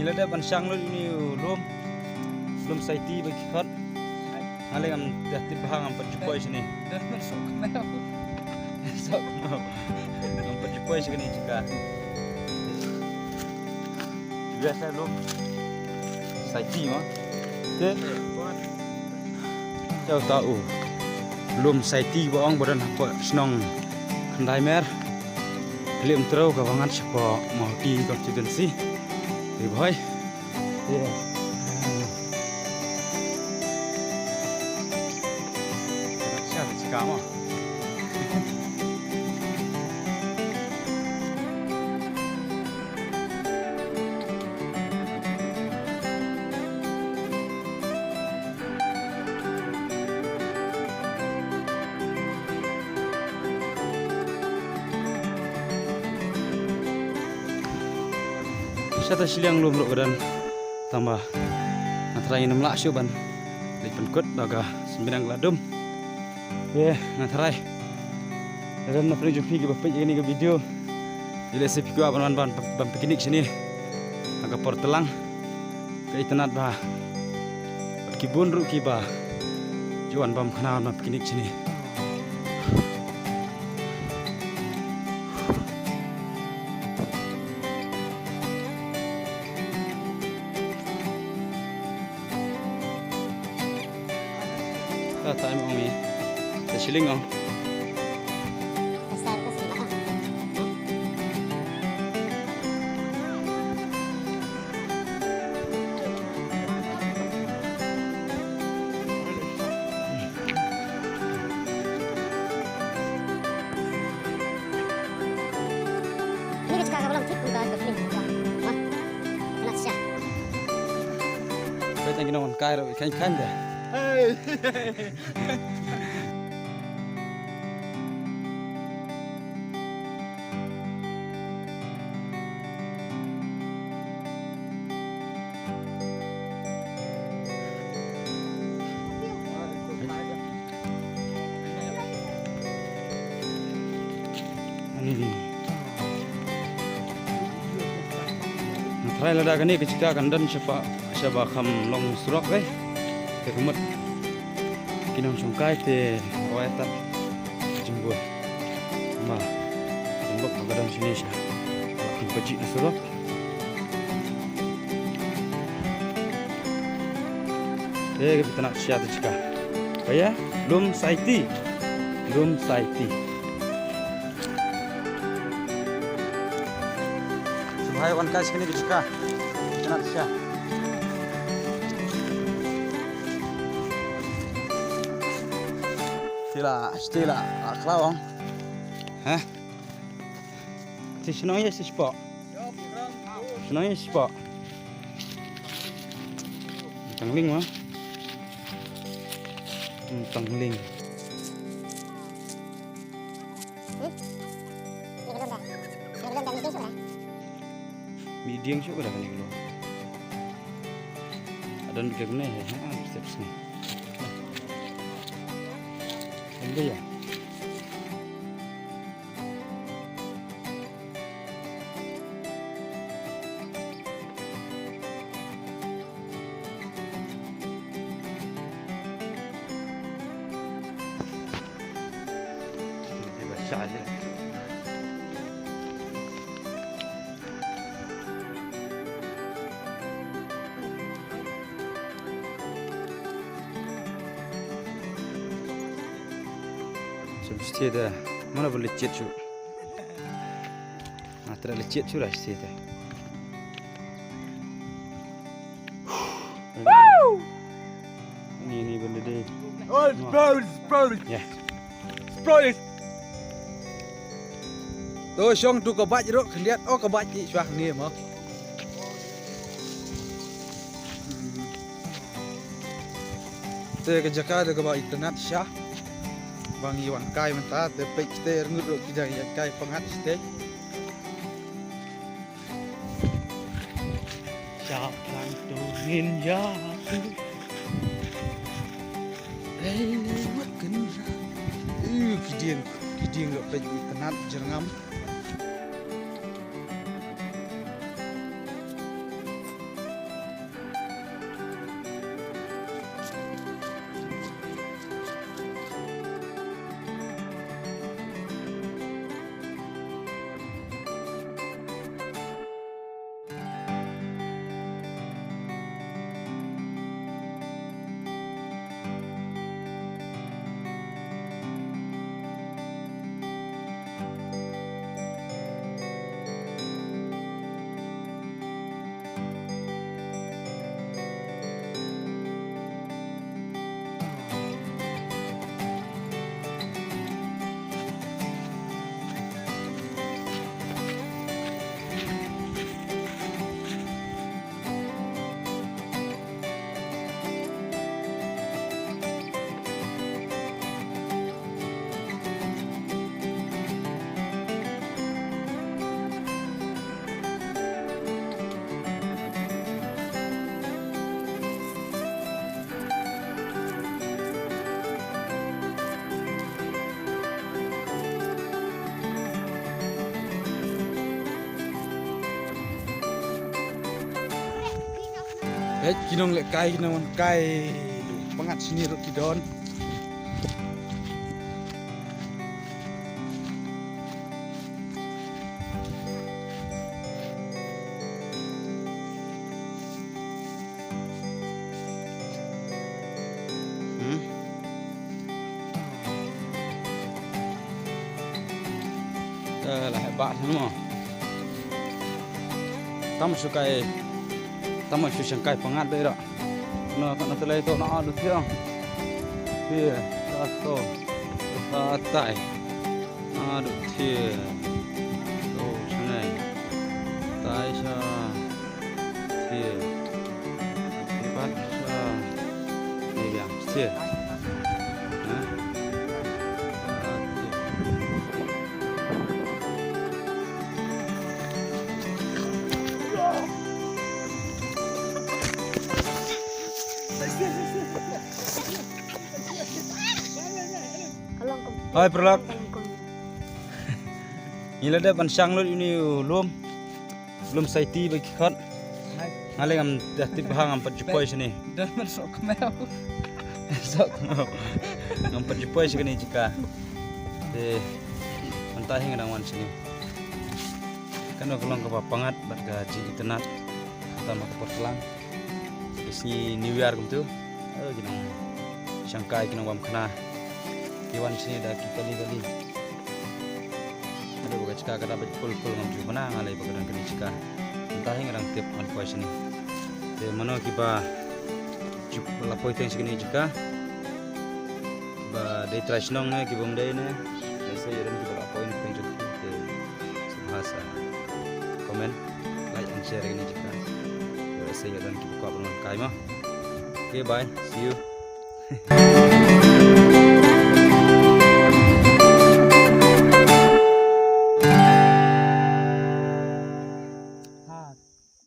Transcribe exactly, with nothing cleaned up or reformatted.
Ngi la dep ban shang lut ïa une u lum. Lum Saiti ba ki khot. Nga leh ngam tip bha, ngam pat ju poi shane. Sok mo. Ngam pat ju poi shane jaka. Biasa lum Saiti mo. Te. Ïa uta u lum Saiti ba ong ba don hapoh shnong Khyndai Mer, Hlympyrthiaw, kaba ngat shapoh Mawhati constituency. Te bhoi. Te. Sha te chika mo. Sha ta shiliang lum ruh ka don. Tang ba nga tharai ngin ym lah shuh ban leit pynkut da ka symbiang ka la dum. Te nga tharai lada na pyrshah jong phi kiba peit ïa kane ka video, ïa lehse phi kwah ban wan ban, ban picnic shane ha ka por tlang, ka itynnad bha. Bad ki bun ruh kiba ju wan bam khana ban picnic shane. Ta, ta em ong i. Ta shiliang ong. Ni ka jaka ka ba long thik kum ka, ka film jong. Wah. Ka la sha. Ka tang ki nong kai ro, kan kan da. Hey. Ani. Nga tharai lada kane ka jaka kan don shaba, shaba kham long surok eh. Te ka mut ki nongshong kai te wai ta jingbuh. Ma, kan bok ka don shini sha. Kan pajik na surok. Te ka itynnad sha ta jaka. Ba ïa, lum Saiti. Lum Saiti. Sngewbha wan kai sha kane ka jaka. Itynnad sha. Te la, te la, la khlaw. Ha? Te shnong ïa shi spot. Shnong ïa shi spot. Tang ling ma. Tang ling. Mi dieng shuh ka da kane ka lum. Adon ka kane he ha, step sini. Ambil ya. Sum stia da, mana ba licit shu. Nga trai licit shu rai stia da. Ni, ni benda dei. Oh, it's bro, it's bro. Yeah. It's bro, it's. To shong tu ka baj ruk khyndiat, oh ka baj i shwah ni mo. Hmm. Te ka jaka te kaba itynnad sha. Ba ngi wan kai mynta te peit te rngut ruh ki dang ïaid kai pyngngad shatei. Shaphrang to ngin ïa tu. Ei, lei wat kynrad. Ïu, ki dieng, ki dieng ruh peit itynnad jyrngam. Hei, ki nongleh kai, ki nongwan kai. Pyngngad shini ruh ki don. Hmm. Eh, la heh bah mo. Tam shu kai, tam shu shang kai pyngngad dei ro. Na, na te lai to na adu thiang. Thiang, sa to. Sa tai. Adu thiang. To, shangai. Tai sha. Thiang. Pat sha. Ni biang. Thiang. Ha? Hai, paralok. Ngi la dep ban shang lut ïa une u lum. Lum Saiti ba ki khot. Nga leh ngam tip bha, ngam pat ju poi shane. Don man sok kmew. Sok kmew. Ngam pat ju poi shane jaka. Te mynta hi nga dang wan shane. Kano ka long kaba pyngngad bad ka jingitynnad. Tang ba ka por tlang. Ka sngi New Year kumtu. Eh, ki nongshang kai, ki nongbam khana. Ki wan shane da ki kali kali. Haduh ba ka jaka ka da beit phul phul ngam ju khana nga lei ba ka don kane jaka. Mynta hi nga dang tip ngan poi shane. Te mano kiba ju la poi teng sha kane jaka. Ba dei trai shnong ne, ki bym dei ne. Lehse ïa don kiba la poi ne pynjot ki te sngewbha sa comment, like and share ïa kane jaka. Lehse ïa don kiba kwah ban wan kai mo. Okay, bye. See you.